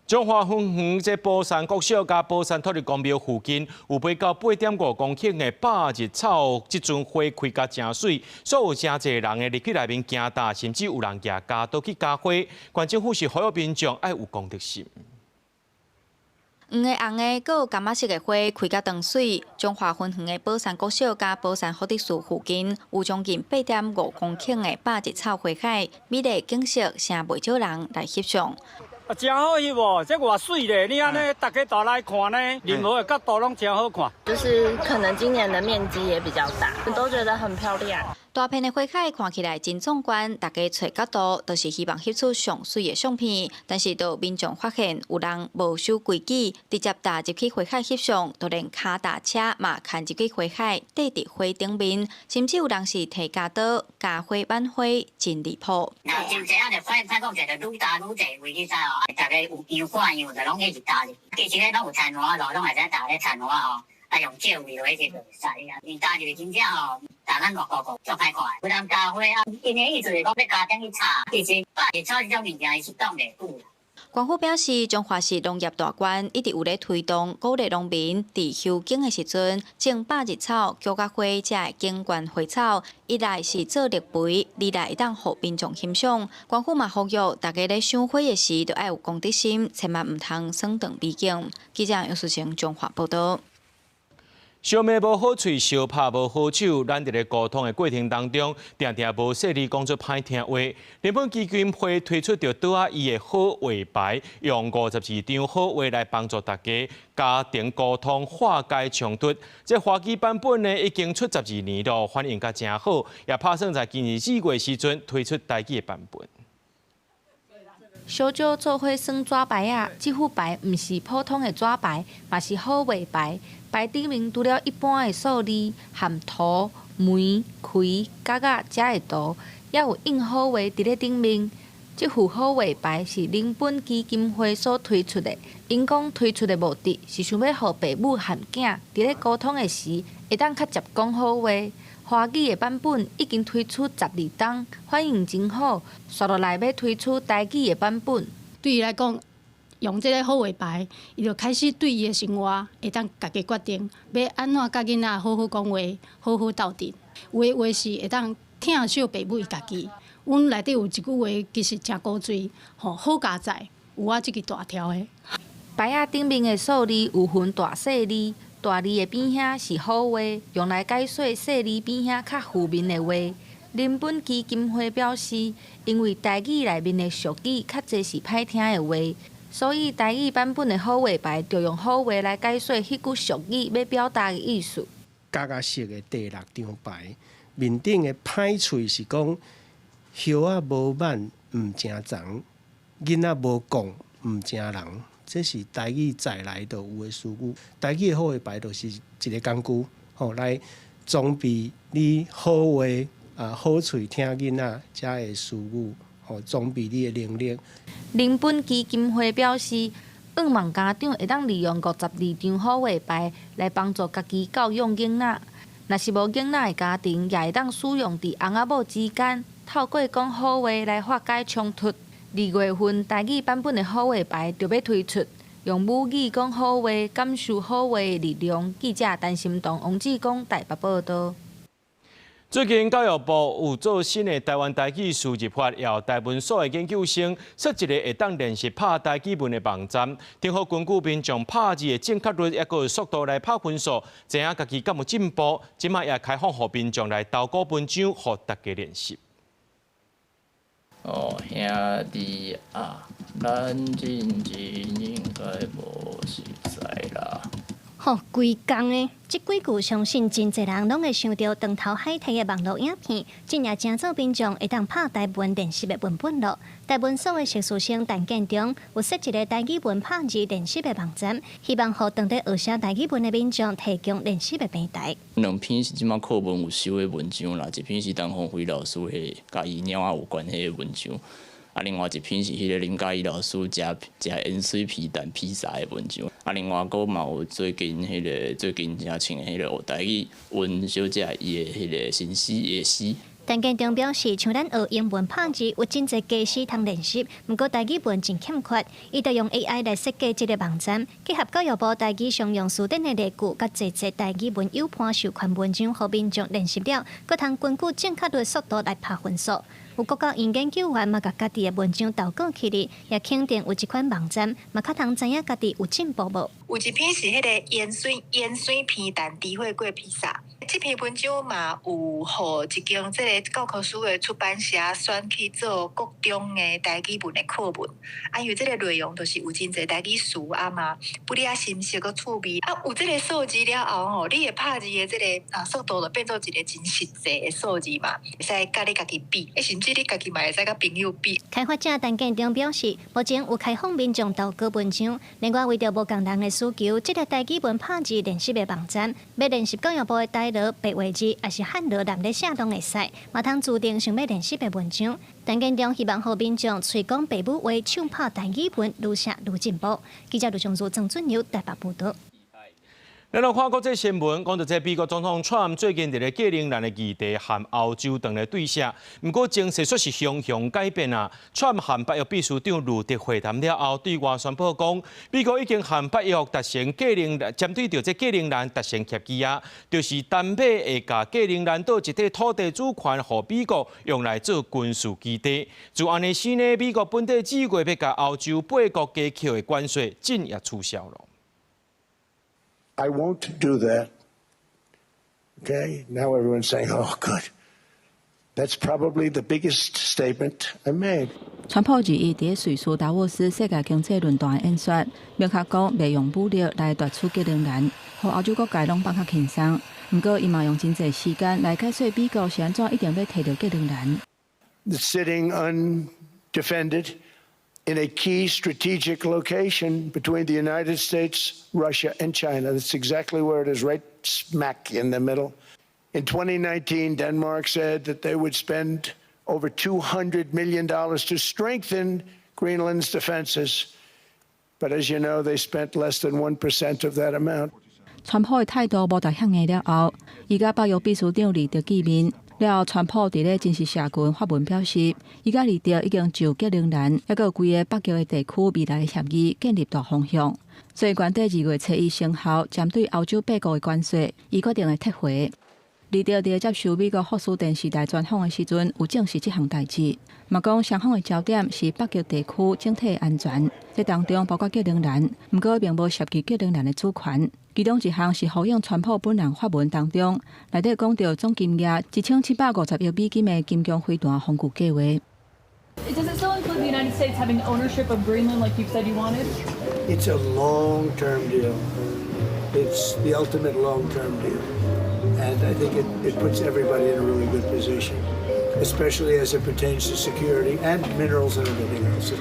彰化分園這寶山國小佮寶山土地公廟附近，有8到5.5公頃的百日草，這陣花開甲誠媠，所以有誠濟人會入去內面行踏，甚至有人舉鉸刀去加花。縣政府是呼籲民眾愛有公德心。黃的、紅的，閣有柑仔色的花開甲當媠。彰化分園的寶山國小佮寶山福德寺附近，有將近8.5公頃的百日草花海，美麗景色，誠袂少人來翕相。啊，誠好翕哦，這偌媠咧！你按呢，逐家都來看呢，任何的角度攏誠好看。就是可能今年的面積也比較大，都覺得很漂亮。大片的花海看起來真壯觀，大家揣角度都是希望翕出上媠的相片。但是，都有民眾發現有人無守規矩，直接踏入去花海翕相，就連跤踏車嘛牽入去花海，綴佇花頂面，甚至有人是提鉸刀加花挽花，真離譜。若真濟啊，就歹歹講者，就愈踏愈濟位去使哦。逐家有樣看樣，就攏一直踏入。其實咧攏有田岸路，攏會使踏咧田岸吼。啊，用借位落去就會使啊。𪜶踏入去真正吼，踏咱外國國足歹看。有人加花啊，𪜶的意思是講欲加點去插，其實百日草這種物件，伊是擋袂久。縣府表示，彰化是農業大縣，一直有咧推動鼓勵農民佇修景的時陣種百日草、菊仔花這的景觀花草，一來是做綠肥，二來會當予民眾欣賞。縣府嘛呼籲大家咧賞花的時，著愛有公德心，千萬毋通損斷美景。記者楊淑晴彰化報導。相罵無好喙，相拍無好手。咱佇咧溝通的過程當中，定定無細膩講出歹聽話。人本基金會推出著桌仔伊的好話牌，用52張好話來幫助大家家庭溝通化解衝突。這華語版本呢已經出12年咯，反應甲誠好，也拍算在今年4月時陣推出台語的版本。小少做伙耍紙牌仔，這副牌毋是普通的紙牌，嘛是好話牌。牌頂面除了一般的數字，含塗、梅、開、角仔遮的圖，也有印好話佇咧頂面。這副好話牌是人本基金會所推出的。𪜶講推出的目的是想欲予爸母和囝佇咧溝通的時，會當較捷講好話。華語的版本已經推出12冬，反應真好。紲落來欲推出台語的版本。對伊來講，用這个好話牌，伊就開始對伊的生活會當家己決定，欲按怎佮囡仔好好講話，好好鬥陣。有的話是會當疼惜爸母伊家己。阮內底有一句話，其實誠古錐，吼，好佳哉，有我這支大條的。牌仔頂面的數字有分大細字，大字的邊遐是好話，用來解說細字邊遐較負面的話。人本基金會表示，因為台語內面的俗語較濟是歹聽的話，所以台語版本的好話牌就用好話來解說彼句俗語欲表達的意思。角仔色的第六張牌，面頂的歹喙是講葉仔無挽毋成叢，囡仔無講毋成人。這是台語在來就有的詞語。台語的好話牌就是一个工具，吼，來裝備你好話啊、好喙聽囡仔遮的詞語，吼裝備你的能力。人本基金會表示，向望家長會當利用52張好話牌來幫助家己教養囡仔。若是無囡仔的家庭，也會當使用佇翁仔某之間透過講好話來化解衝突。2月份台語版本的好話牌就欲推出，用母語講好話，感受好話的力量。記者陳心彤、王志剛台北報道。最近教育部有做新的台灣台語輸入法，予台文所的研究生設一個會當練習拍台語文的網站，頂好根據民眾拍字的正確率，抑閣速度來拍分數，知影家己敢有進步。這擺也開放予民眾來投稿文章，予大家練習。哦，兄弟啊，咱真正應該無實在啦。吼，規工的，這幾句相信真濟人攏會想著斷頭海提的網路影片，這也成做民眾會當拍台文練習的文本囉。台文所的碩士生陳建中有設一個台語文拍字練習的網站，希望予當地學寫台語文的民眾提供練習的平台。兩篇是這擺課文有收的文章啦，一篇是陳鴻輝老師彼個佮伊鳥仔有關係的文章。啊，另外一篇是彼個林嘉怡老師食食鹽水皮蛋披薩的文章。啊，另外閣嘛有最近彼個最近誠穿的彼個學台語溫小姐伊的彼個新詩的詩。陳建中表示，像咱學英文拍字有真濟家私通練習，毋過台語文真欠缺，伊就用 AI 來設計這個網站，結合教育部台語常用辭典的例句，佮濟濟台語文友伴授權文章，予民眾練習了，閣通根據正確率速度來拍分數。有國教院研究員嘛，共家己的文章投稿起來，也肯定有這款網站，嘛較通知影家己有進步無。有一篇是彼個鹽水皮蛋豬火鍋披薩，這篇文章嘛有予一間這个教科書的出版社選去做國中的台語文的課文。啊，因為這个內容就是有真濟台語詞啊嘛，不哩啊深色閣趣味。啊，有這个數字了後吼，你的拍字的這个速度就變做一個真實際的數字嘛，會使佮你家己比，甚至你家己嘛會使佮朋友比。開發者陳建中表示，目前有開放民眾投稿文章，另外為著無仝人的需求，這个台語文拍字練習的網站，欲練習教育部的台羅白話字，抑是漢羅南咧寫攏會使，嘛通自訂想欲練習的文章。陳建中希望予民眾喙講爸母話，唱拍台語文，愈寫愈進步。記者盧尚如、曾俊友台北報道。咱來看國際新聞，講到這美國總統川普最近佇咧格陵蘭的議題和歐洲當咧對寫，毋過情勢卻是雄雄改變啊！川普和北約秘書長呂德會談了後，對外宣布講，美國已經和北約達成格陵蘭針對著這格陵蘭達成協議啊，就是丹麥會共格陵蘭島一塊土地主權予美國用來做軍事基地。就按呢時呢，美國本底計劃欲共歐洲八國加扣的關稅，進也取消了。 I won't do that. Okay, now everyone's saying, "Oh, good." That's probably the biggest statement I made. 川普21佇瑞士達沃斯世界經濟論壇演說，明確講袂用武力來奪取格陵蘭，予歐洲國家攏放較輕鬆。毋過，伊嘛用真濟時間來解說美國是按怎一定欲提著格陵蘭。 Sitting undefended in a key strategic location between the United States, Russia, and China. That's exactly where it is, right smack in the middle. In 2019, Denmark said that they would spend over $200 million to strengthen Greenland's defenses. But as you know, they spent less than 1% of that amount. 川普的態度無達響應了後，伊佮北約秘書長呂德見面了後，川普佇咧真實社群發文表示，伊佮呂德已經就格陵蘭抑閣規个北極的地區未來的協議建立大方向。所以，原底2月初1生效，針對歐洲八國的關稅，伊決定會撤回。呂德佇接受美國福斯電視台專訪的時陣，有證實這項代誌，嘛講雙方的焦點是北極地區整體的安全，這當中包括格陵蘭，毋過並無涉及格陵蘭的主權。其中一項是呼應川普本人發文當中，內底講著總金額1750億美金的金槍飛彈防禦計劃。 Does it still include the United States having ownership of Greenland like you've said you wanted? It's a long-term deal. It's the ultimate long-term deal. And I think it puts everybody in a really good position, especially as it pertains to security and minerals and everything else.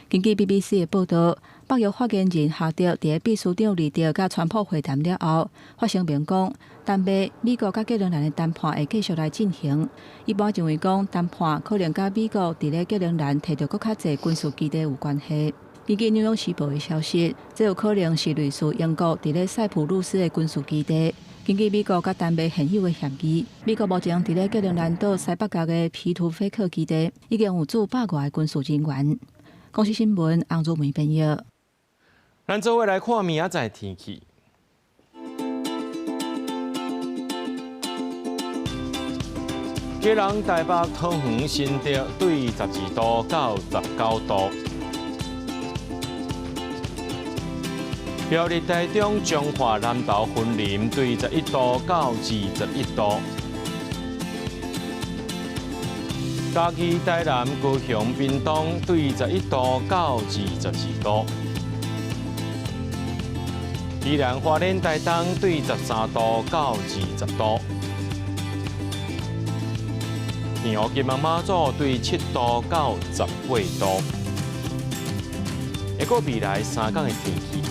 根據 BBC 的報道，北約發言人哈德佇秘書長李德佮川普會談了後，發聲明講，丹麥、美國佮格陵蘭的談判會繼續來進行。一般認為講，談判可能佮美國佇咧格陵蘭提著閣較濟軍事基地有關係。根據《紐約時報》的消息，這有可能是類似英國佇咧塞浦路斯的軍事基地。根據美國佮丹麥現有的協議，美國目前佇咧格陵蘭島西北角的皮圖菲克基地已經有駐百外個軍事人員。公視新聞洪如梅編譯。咱做伙來看明仔載天氣。基隆、台北、桃園、新竹對12度到19度。苗栗、台中、彰化、南投、雲林對11度到21度。嘉義、台南、高雄、屏東對11度到22度。宜蘭、花蓮、台東對13度到20度。澎湖、金門、馬祖對7度到18度。下個未來三天的天氣。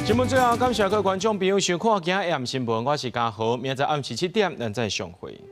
新聞最後，感謝各位觀眾朋友收看今日暗新聞，我是嘉豪，明仔載暗時7點，咱再相會。